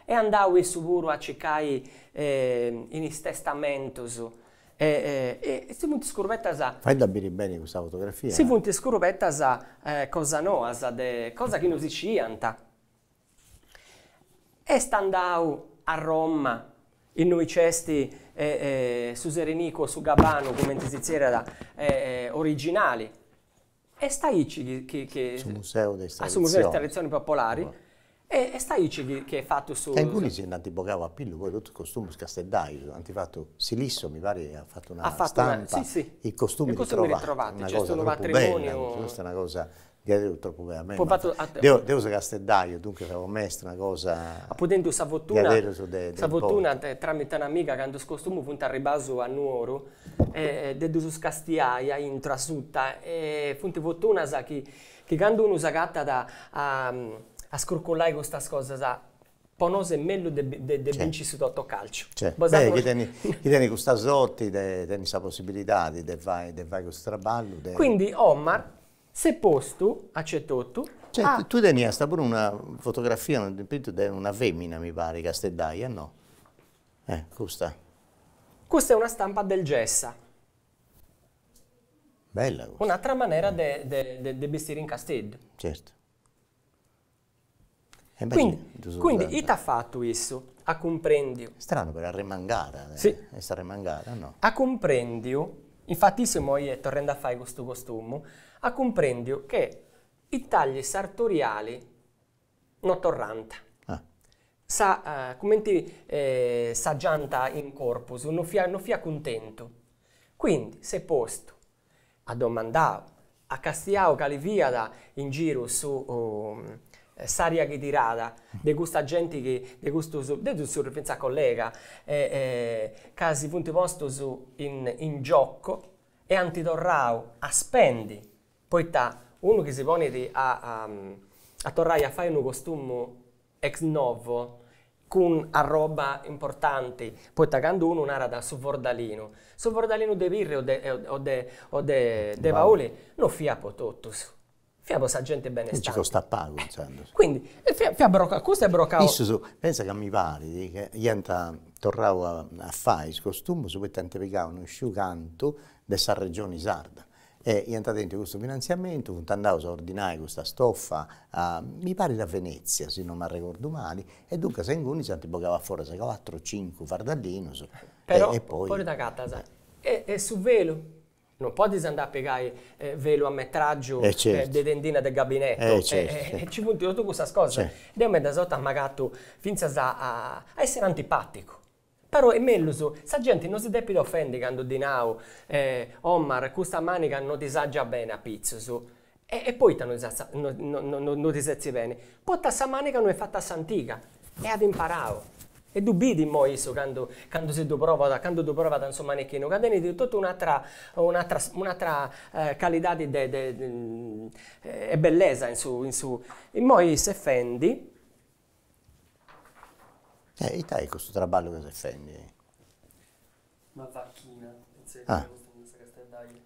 e andau issu puru a circai in is testamentus e si funt scurbetas. Fait a biri beni custa fotografia. Si funt scurbetas cosa noas de cosa chi no si sciiant. Est andau a Roma innui nc'est su Serenicu o su Gabanu cumenti si zerriat originali Est aici chi chi. Su museu de is traditzionis. A su museu de is traditzionis popolari e est aici chi chi est fatu su. Ca ingunis nd'ant bogau a pillu poi totus is costumus casteddaius, ant fatu, Silisso mi parit at fatu una stampa, i costumi ritrovati, una cosa tropu bella, custa est una cosa diaderus tropu bella, a mei m'at deu deu seu casteddaiu, duncas po mei est una cosa Apu tentu sa fortuna, sa fortuna tramite un'amiga candu is costumus funt arribaus a Nuoru e de ddus castiai a intru a suta e funt fortunas chi chi candu unu s'agatat a a scrucullai custas cosas po nosu est mellus de de binci su totocalciu. Beh, chi tenit chi tenit custa sorti de tenni sa possibilidadi de fai de fai custu traballu de. Quindi Omar s'est postu acetotu a. Tui teniast puru una fotografia, unu dipintu de una femina mi parit casteddaia, no? Eh, custa. Custa è una stampa del Gessa. Bella custa. Un'atra manera de de de bistiri in Casteddu. Certu. Quindi, quindi ita at fatu issu? At cumprendiu. Stranu però arremangada. Si. Est arremangada, no? At cumprendiu, infati issu immoi est torrendi a fai custu costumu, at cumprendiu che i tagli sartoriali no torrant. Sa cumenti s'agiant in corpus no fiat no fiat cuntentu. Quindi s'est postu, at domandau, at castiau cali fiat in giru su s'aria chi tirat de custa genti chi de custus deu ddus zerriu finzas collega ca si funt postus in in gioco e ant torrau a spendi Poita unu chi si ponit a a torrai a fai unu costumu ex novo cun arroba importanti, poita candu unu narat su fordalinu, su fordalinu de Pirri o de o de o de de Pauli no fiat po totus, fiat po sa genti benestanti. Nci costat pagu intzandus. Quindi fiat fiat brocau, custu est brocau. Issus, pensa ca mi parit ca iant torrau a fai is costumus poita ant pigau no sciu cantu de sa regioni sarda. E iant tentu custu finantziamentu, funt andaus a ordinai custa stoffa a, mi parit a Venezia, si non m'arregordu mali, e duncas ingunis ant bogau a foras cuatru o cincu fardallinus Però e poi. Poi t'agatas, e su velu? Non podis andai a pigai velu a metraggiu de tendina de gabinetto, e ci funt totu cussas cosas. Deu medas 'ortas m'agatu fintzas a essiri antipaticu Però est mellus, sa genti no si depit ofendi candu ddi nau, Omar, custa maniga no ti saggiat bene a pitzus. E poita no ti setzit bene? Poita sa maniga no est fata a s'antiga. E at imparau. E ddu bit immoi issu candu candu si ddu provat, candu ddu provat in su manichinu, ca tenit totu un'atra un'atra un'atra calidadi de de e bellesa in su in su. Immoi issa est fendi E ita est custu traballu chi ses fendi? Una vacchina, ah. Sa casteddaia.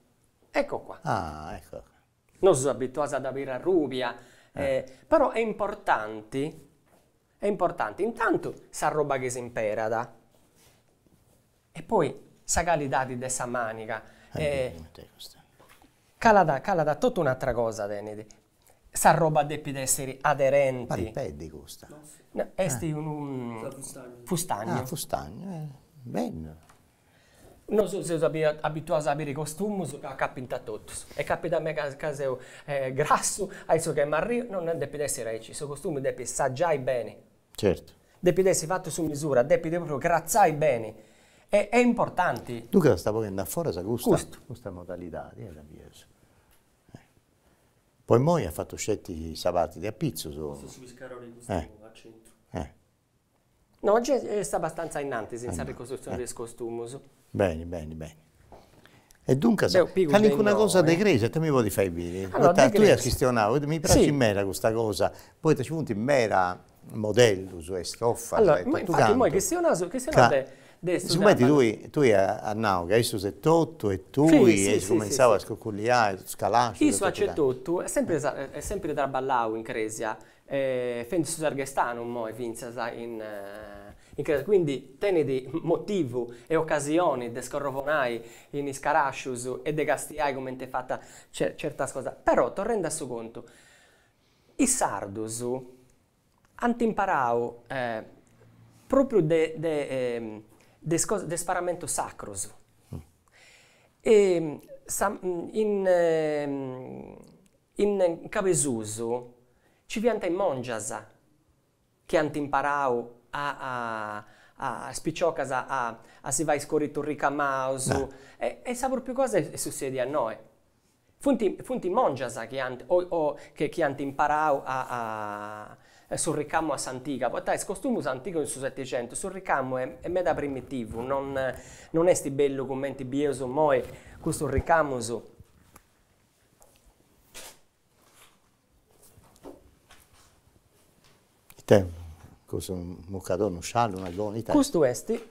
Ecco qua. Ah, ecco. Nosu seus abituaus a dda biri arrubia, però est importanti, est importanti intantu s'arroba chi s'imperat e poi sa calidadi de sa maniga, calat calat totu un'atra cosa tenit Sa roba depit essiri aderenti. Parit peddi custa. No, est unu fustagnu. Ah, fustagnu, eh, bellu. Nosu seus abituaus a biri costumus ca capint a totus e capit a mei ca seu grassu, a issu ca est marriu, no, non depit essiri aici, su costumu depit saggiai beni. Certu. Depit essi fatu su misura, depit propriu cratzai beni. E est importanti. Duncas sta boghendi a foras custa custa modalidadi, eh, dda bieus. Po immoi at fatu sceti sa parti de apitzus. Custu su piscarori custu a centru. No, gei est abbastanza innantis in sa ricostrutzioni de is costumus. Beni, beni, beni. E duncas, calincuna cosa de cresia ita mi podis fai biri? Poita tui as chistionau, mi praxit meda custa cosa, poita nci funt meda modellus e stofas e totu cantu. Allora, immoi chistionaus, chistionaus de de su Sigumenti tui tui as nau ca issus etotu e tui eis cumentzau a scuculliai totus is calascius Issu acetotu est sempri est sempri traballau in cresia, fendi su sarghestanu immoi fintzas in in cresia, quindi tenit motivu e ocasioni de scorrovonai in is carascius e de castiai cumenti est fata certas cosas. Però torrendi a su contu, is sardus Ant imparau propriu de de de is cosas de is paramentus sacrus e sa in in Cabesusu nci fiant is mongias chi ant imparau a a is piciocas a a si fai is coritus ricamaus e sa propriu cosa est sussedia innoi Funt funt mongias chi ant o o chi ant imparau a a su ricamu a s'antiga, poita is costumus antigus in su Setixentus su ricamu est meda primitivu, non non est bellu cumenti bieus immoi custus ricamus. Ita custu mucadori, unu sciallu, una gonna, ita est? Custu est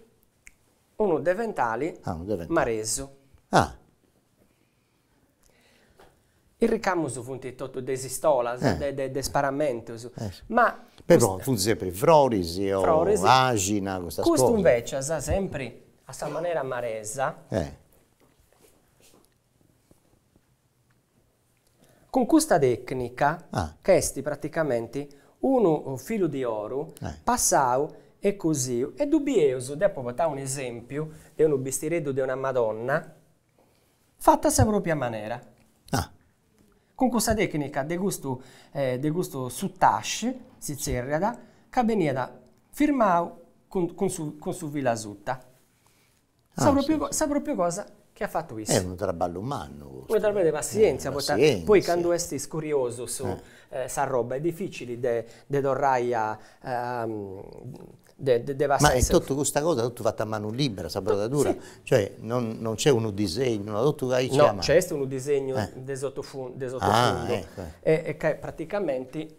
unu deventali maresu. Ah. Is ricamus funt totu de is istolas, de is paramentus, ma. Però funt sempri froris o àxina, custas cosas. Custu invecias, sempri a sa manera maresa, cun custa tecnica, ca est praticamenti unu filu di oru passau e cosiu, e ddu bieus, deu apu portau un'esempiu de unu bistireddu de una Madonna, Fata a sa propria manera. Ah. Cun custa tecnica de custu de custu soutache, si zerriat, ca beniat firmau cun cun su cun su filu asuta. Sa propriu sa propriu cosa chi at fatu issu. Est unu traballu mannu custu. Unu traballu de passienzia, poita poi candu est scuriosu su sa roba est dificili de de torrai a de de Ma est totu custa cosa totu fata a manu libera, sa brodadura? Cioè non non nc'est unu disegnu, no totu aici a manu? No, nc'est unu disegnu de sotofundu de sotofundu e ca praticamenti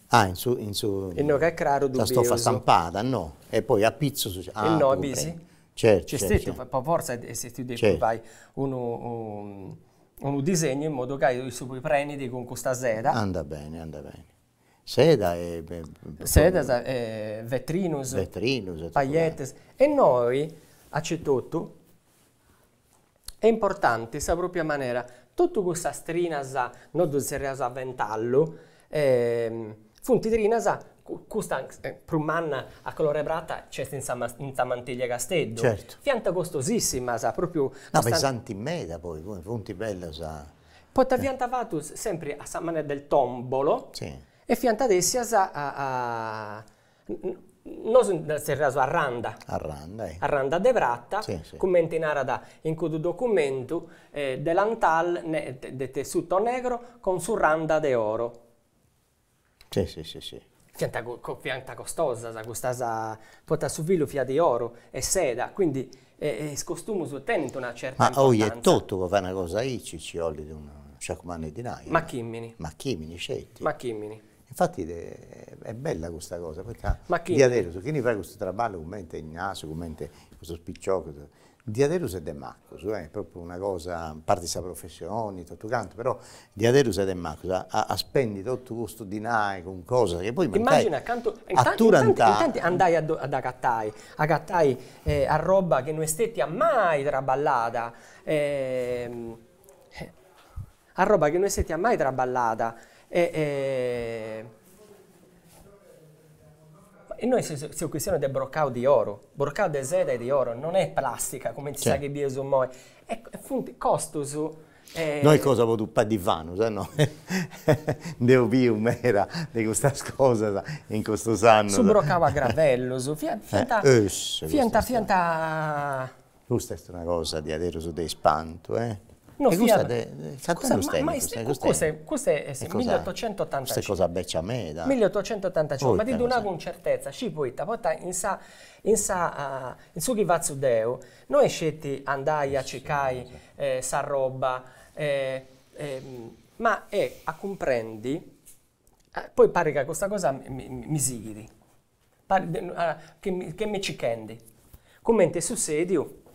Ah, in su in su Innoi ca est craru ddu sa bieus. stofa stampada, no? E poi apitzus ah Innoi bisi? Certu, Nc'est stetiu, po fortza est stetiu depiu fai unu unu disegnu in modu ca issu poi prenit cun custa seda. Andat beni, andat beni. Seda e. Sedas e vetrinus. Vetrinus e totu. Pailletes. E innoi, acetotu, È importanti sa propria manera, totu cussas trinas, nosu ddus tzerriaus a ventallu, funt trinas, custa prus manna a color'e prata nc'est in sa in sa mantiglia 'e Casteddu, fiant costosissimas, propriu. No, pesanti meda poi, funt bellas. Poita fiant fatus sempri a sa manera del tombolo e fiant tessias a Nosu dda tzerriaus arranda. Arranda, eh. Arranda de prata, cumenti narat in cuddu documentu, delantal de tessuto negro con su randa de oro. Si, si, si, si. Fiant fiant costosas custas, poita su filu fiat di oro e seda, quindi is costumus tenint una certa Ma oi etotu po fai una cosa aici nci 'olit unu sciacu mannu 'e dinai. Machìmini. Machìmini sceti. Machìmini. Infatti est bella custa cosa, poita diaderus chini fait custu traballu cumenti Ignazio, cumenti custus piciocus, diaderus est de macus, est propriu una cosa, a parti sa professioni e totu cantu, però diaderus est de macus a a spendi totu custu dinai cun cosas chi poi mancai Immagina cantu, aturant. Intanti andai a dd'agatai, agatai arroba chi no est stetia mai traballada, Arroba chi no est stetia mai traballada e innoi seus chistionendi de brocau di oro, brocau de seda e di oro, non est plastica cumenti sa chi bieus immoi, e funt costus. No est cosa po tupai divanus, eh no, nd'eus biu meda de custas cosas in custus annus. Su brocau a gravellus, fiant fiant fiant Custa est una cosa diaderus de ispantu, eh? No E custa fiat de cant'annus tenit custa? Custa est custa est Custa est cosa beccia meda. Milliottocentoottantacinque, ma ti ddu nau cun certezza, scì poita, poita in sa in sa in su chi fatzu deu no est sceti andai a circai sa roba ma est a cumprendi, poi parit ca custa cosa mi sighit Parit chi m'est circhendi. Cumenti est sussediu.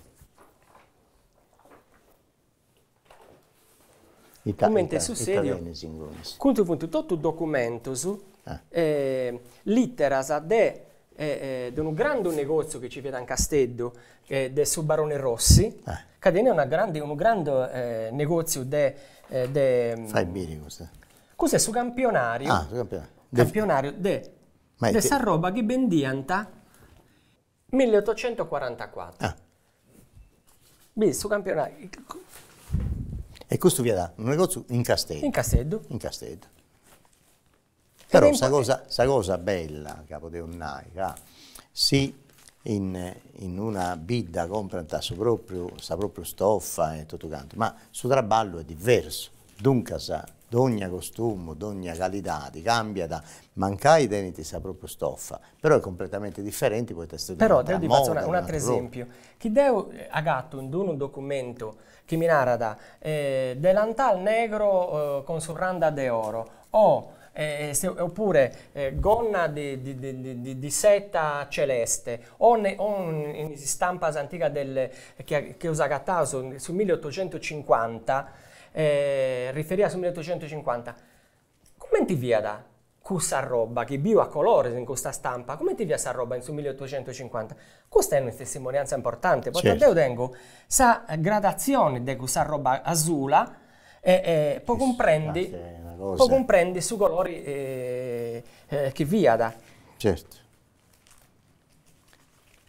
Cumenti est sussediu. Custus funt totus documentus, literas de de unu grandu negoziu chi nci fiat in Casteddu, de su Barone Rossi, ca teniat una grandi unu grandu negoziu de de. Fai biri custu. Custu est su campionariu. Ah, su campionariu. Campionariu de De sa roba chi bendiant milliottocentoquarantacuatro. Ah. Bì, su campionariu. E custu fiat unu negoziu in Casteddu. In Casteddu. In Casteddu. Però sa cosa sa cosa bella ca podeus nai ca si in in una bidda comprant su propriu sa propriu stoffa e totu cantu, ma su traballu est diversu Duncas, dogna costumu, dogna calidadi càmbiat, mancai tenint sa pròpriu stofa, però est completamenti diferenti poita est Però deu ti fatzu un'atru esempiu, chi deu agatu in d'unu documentu chi mi narat delantal negro con su randa de oro o oppure gonna di seta celeste o in is stampas antigas del chi eus agatau su milliottocentocincuanta Riferia a su milliottocentocincuanta, cumenti fiat cussa arroba chi biu a colores in custa stampa, cumenti fiat s'arroba in su milliottocentocincuanta? Custa est una testimonianza importanti, poita deu tengu sa gradazioni de cussa arroba asula e po cumprendi po cumprendi su colori chi fiat. Certu.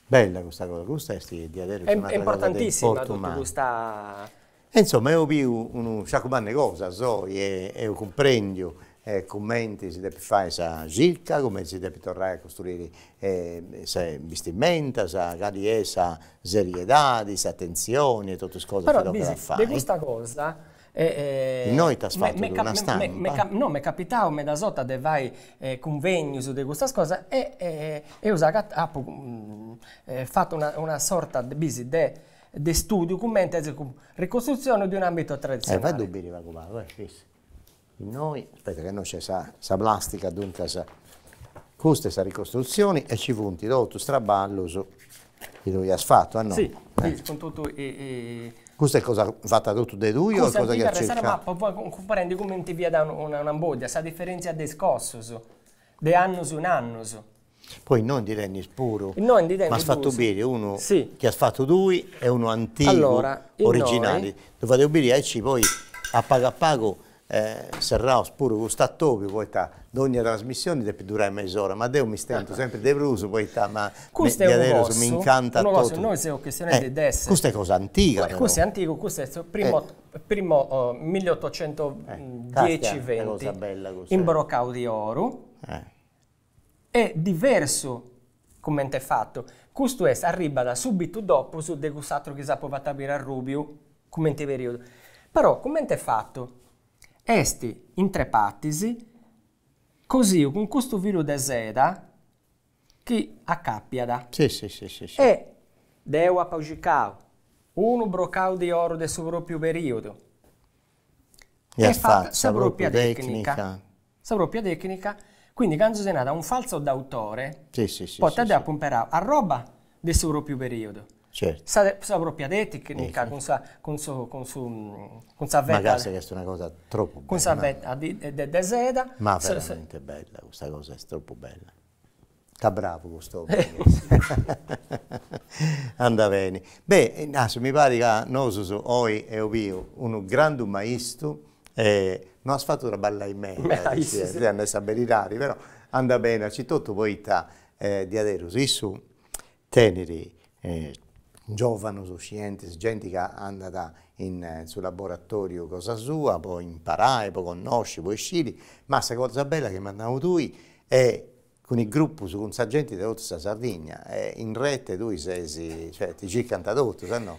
Bella custa cosa, custa est diaderus un'atra cosa de importu mannu. È importantissima totu custa E insoma eus biu unu sciacu mannu 'e cosas oi e eus cumprendiu cumenti si depit fai sa circa, cumenti si depit torrai a costruiri sa bistimentas, cali est sa seriedadi, s'atentzioni e totus is cosas chi tocat a fai. Però bisi, de custa cosa Innoi t'as fatu una stampa. No, m'est capitau medas 'ortas de fai cunvegnus de custas cosas e eus agatau, apu fatu una sorta, bisi, de de studiu cumenti est ricostruzione di un abito tradizionale. Fai ddu biri pagu pagu, eh, fissa. Innoi, aspetta ca innoi nc'est sa sa plastica, duncas custa est sa ricostruzioni e nci funt totus is traballus chi tui as fatu, a no? Si, cun totu i Custa est cosa fata totu de tui o est cosa chi as circau? Ma po cumprendi cumenti fiat una bòdia, sa diferentzia de is cossus, de annus in annus. Poi innoi ndi tenis puru. Innoi ndi tengu M'as fatu duus. biri unu Si. chi as fatu tui e unu antigu, Allora, innoi. originali. Ddu fadeus biri aici poi a pagu a pagu serraus puru custu atobiu poita dogna trasmissioni depit durai mes'ora, ma deu mi stentu sempri de prus poita ma Custu est unu diaderus cossu, m'incantat unu cossu, totu. innoi seus chistionendi de s'. Custa est cosa antiga però. Custu est antigu, custu est su primu primu milliotocentodieci venti, imbrocau di oru. Est diversu cumenti est fatu. Custu est, arribat subitu dopus de cuss'atru chi s'apu fatu a biri arrubiu cumenti periodu. Però cumenti est fatu? Est in tres partis, cosiu cun custu filu de seda chi acapiat. Si si si si si. E deu apu circau unu brocau di oru de su propriu periodu. E as fatu sa propria tecnica. Sa propria tecnica, quindi candu si narat un falso d'autore, Sì, sì, sì, poita sì, deu sì. apu imperau arroba de su propriu periodu, Certu. sa sa propria tecnica cun sa cun su cun su cun sa Ma veta casta est una cosa tropu cun sa bella. veta de de seda. Ma veramente bella, custa cosa est tropu bella. Ca bravu cust'omini Andat beni. Beh, Ignazio, mi parit ca nosus oi eus biu unu grandu maistu e no as fatu traballai meda, a nai sa beridadi, però andat beni aici totu poita diaderus issu tenit giovanus scientis, genti ca andat in su laboratoriu cosa sua po imparai, po connosci, po isciri, ma sa cosa bella chi m'as nau tui est cun is grupus, cun sa genti de totu sa Sardigna e in rete tui ses, cioè ti circant totus, o no?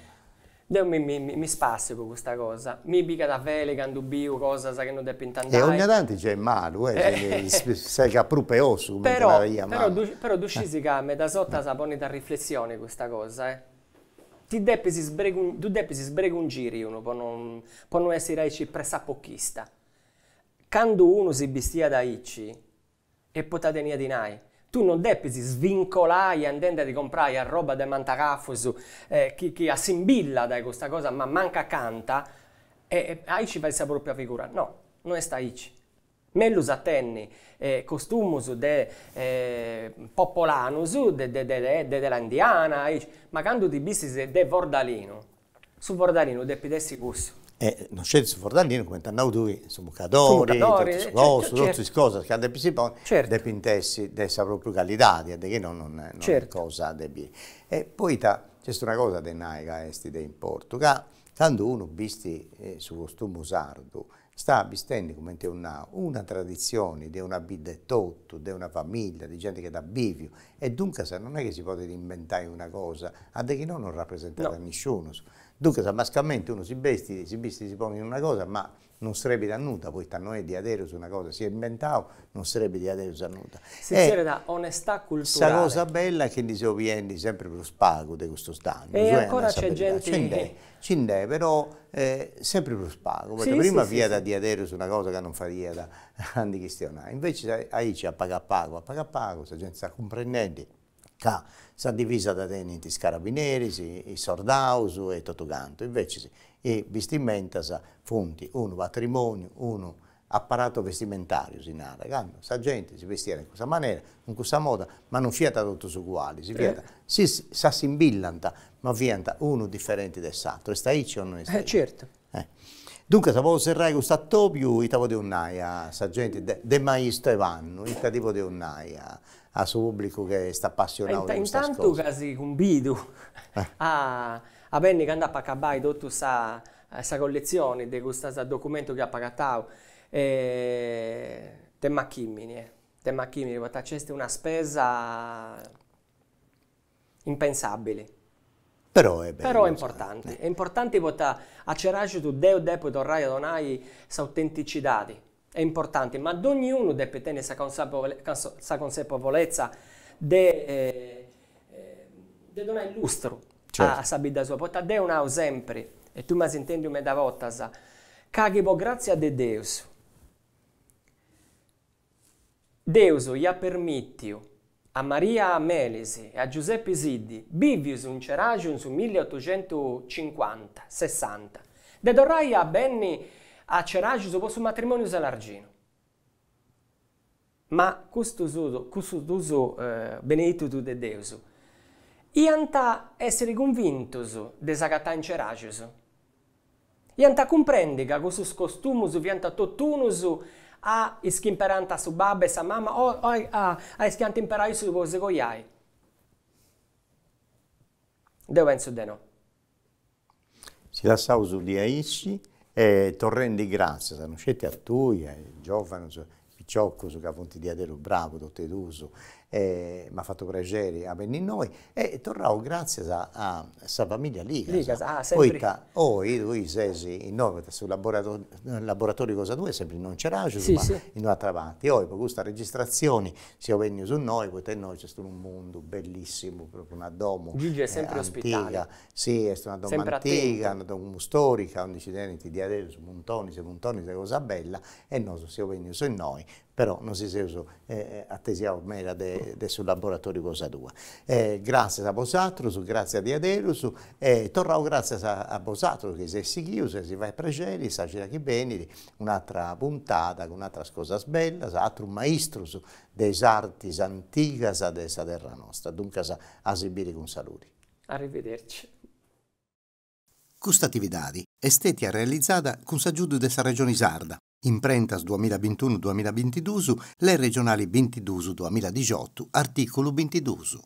Deu mi mi spassiu po custa cosa, mi pigat a feli candu biu cosas chi non depint andai. E ogna tanti gei est malu, eh, segat prus peus, cumenti naraiat mama. Però ddu scisi ca medas 'ortas ponit a riflessioni custa cosa, eh. Ti depis sbregun ddu depis sbregungiri unu po non po non essiri aici pressapochista. Candu unu si bistiat aici est poita teniat dinai. Tui non depis svincolai andendi a ti comprai arroba de mantacafus chi chi assimbillat a custa cosa ma mancu acanta e aici fais sa propria figura. No, no est aici. Mellus a tenni costumus de popolanus de de de tela indiana aici, ma candu ti bistis de bordalinu Su bordalinu depit essi cussu. E non sceti su bordalinu, cumenti as nau tui, su mucadori, totu su cosu, totu is cosas ca depis ponni, depint essi de sa propriu calidadi, a de chi no non est cosa de biri. E poita nc'est una cosa de nai ca est de importu, ca candu unu bistit su costumu sardu Sta bistendi, cumenti eus nau, una traditzioni de una bidda etotu, de una familia, de genti chi dd'at biviu, e duncas non est chi si podit imbentai una cosa, a de chi no non rapresentat a nisciunus. Duncas mascamenti unu si bestit, si bistit, si ponit una cosa, ma non srebit a nudda, poita no est diaderus una cosa, si est imbentau, non srebit diaderus a nudda. Si zerriat onestà culturale. Sa cosa bella est chi ndi seus biendi sempri prus pagu de custus dannus. E ancora nc'est genti. Nci nd'est, nci nd'est, però sempri prus pagu, poita prima fiat diaderus una cosa ca non fadiat a ndi chistionai, invecias aici a pagu a pagu, a pagu a pagu sa genti est cumprendendi ca sa divisa dda tenint is carabineris, is sordaus e totu cantu, invecias is bistimentas funt unu patrimoniu, unu Apparato vestimentariu si narat, candu sa genti si bestiat in cussa manera, in cussa moda, ma non fiant totus ugualis, fiant, si s'assimbillant, ma fiant unu diferenti de s'atru, est aici o no est aici? Certu. Duncas po serrai custu atobiu ita podeus nai a sa genti de de maistu 'e pannu, ita ddi podeus nai a a su pubblicu chi est appassionau de custas Intantu cosas? ca si cumbidu a a benni candu apu acabai totu sa sa colletzioni de custas documentus chi apu agatau de machimini, de machimini, poita nc'est una spesa impensabili. Però est bellu. Però est importanti, est importanti poita a Ceraxius deu depu torrai a donai s'autenticidadi, est importanti, ma donniunu depit tenni sa sa consapevolezza de de donai lustru a sa bidda sua, poita deu nau sempri, e tui m'as intendiu meda bortas, ca chi po grazia de Deus, Deus iat permittiu a Maria Melis e a Giuseppi Siddi, bivius in Ceraxius in su milliottucentucincuanta, sessanta, de torrai a benni a Ceraxius po su matrimoniu selarginu. Ma custus custus dus beneditus de Deus iant a essiri cunvintus de s'agatai in Ceraxius? Iant a cumprendi ca cussus costumus fiant totunus a is chi imperànt su babbu e sa mama o a is chi ant imperau issus po si coiai? Deu pentzu de no. Si lassaus diaici e torrendi gràtzias no sceti a tui, a is giòvanus piciocus ca funt diaderus bravus totu e duus e m'at fatu prexeri a benni innoi e torraus gràtzias a sa familia Ligas, poita oi tui ses innoi, poita su laboratoriu cosa tua est sempri innoi in Ceraxius ma in un'atera parti, oi po custa registrazioni Seus bennius innoi poita innoi nc'est unu mundu bellissimu, propriu una domu Gigi est sempri ospitali. Si, est una domu antiga, una domu storica, aundi nci tenint diaderus muntonis e muntonis de cosa bella e nosu seus bennius innoi, però no si seus atesiaus meda de su laboratoriu cosa tua. Gràtzias a bosatrus, gràtzias diaderus e torraus gràtzias a bosatrus chi seis sighius e si fait prexeri sa cida chi benit Un'atra puntada cun atras cosas bellas, atrus maistrus de is artis antigas de sa terra nosta. Duncas a si biri cun saludi. Arrivederci. Custa atividadi est stètia realizada cun s'agiudu de sa Regioni Sarda, Imprentas duamilla bintunu duamilla bintidus, Lei regionali bintidus duamilla dixiotu, artìculu bintidus.